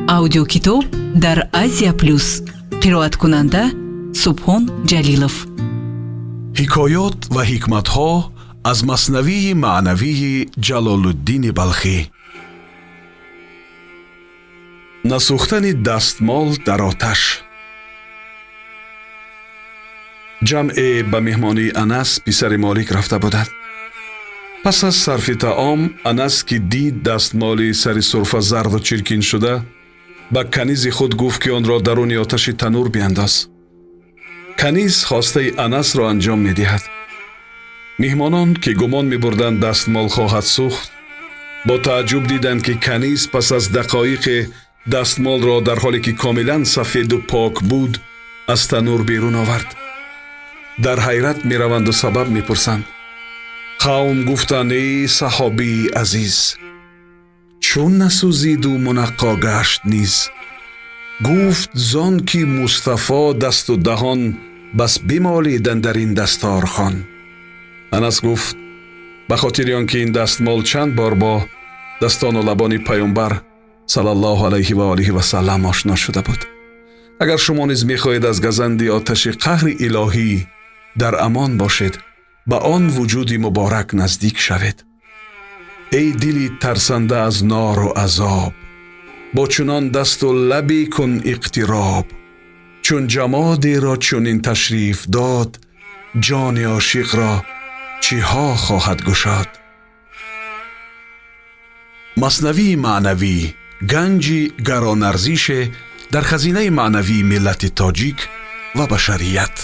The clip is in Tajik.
Аудиокитоб дар Азия Плюс. Қироаткунанда Субҳон Ҷалилов. Ҳикоёт ва ҳикматҳо аз Маснавии маънавии Ҷалолуддини Балхӣ. Насӯхтани дастмол дар оташ. Ҷамъе ба меҳмонии Анас писари Молик рафта буданд. Пас аз сарфи таом, Анас, ки дид дастмоли сари сурфа зарду чиркин шуда, ба канизи худ гуфт, ки онро даруни оташи танур биандоз. Каниз хостаи Анасро анҷом медиҳад. Меҳмонон, ки гумон мебурданд, дастмол хоҳад сӯхт, бо тааҷҷуб диданд, ки каниз пас аз дақоиқе дастмолро, дар ҳоле ки комилан сафеду пок буд, аз танур берун овард. Дар ҳайрат мераванду сабаб мепурсанд. Қавм гуфтанд: «Эй саҳобии азиз, чун насӯзиду мунаққо гашт низ?» Гуфт: «Зон ки Мустафо дасту даҳон бас бимолидан дар ин дасторхон». Анас гуфт: «Ба хотири он ки ин дастмол чанд бор бо дастону лабони Паёмбар саллаллоҳу алайҳи ва олиҳи васаллам ошно шуда буд». Агар шумо низ мехоҳед аз газанди оташи қаҳри илоҳӣ дар амон бошед, ба он вуҷуди муборак наздик шавед. Эй дили тарсанда аз нору азоб, бо чунон дасту лабе кун иқтироб. Чун ҷамодеро чунин ташриф дод, ҷони ошиқро чиҳо хоҳад гушод. Маснавии маънавӣ ганҷи гаронарзише дар хазинаи маънавии миллати тоҷик ва башарият.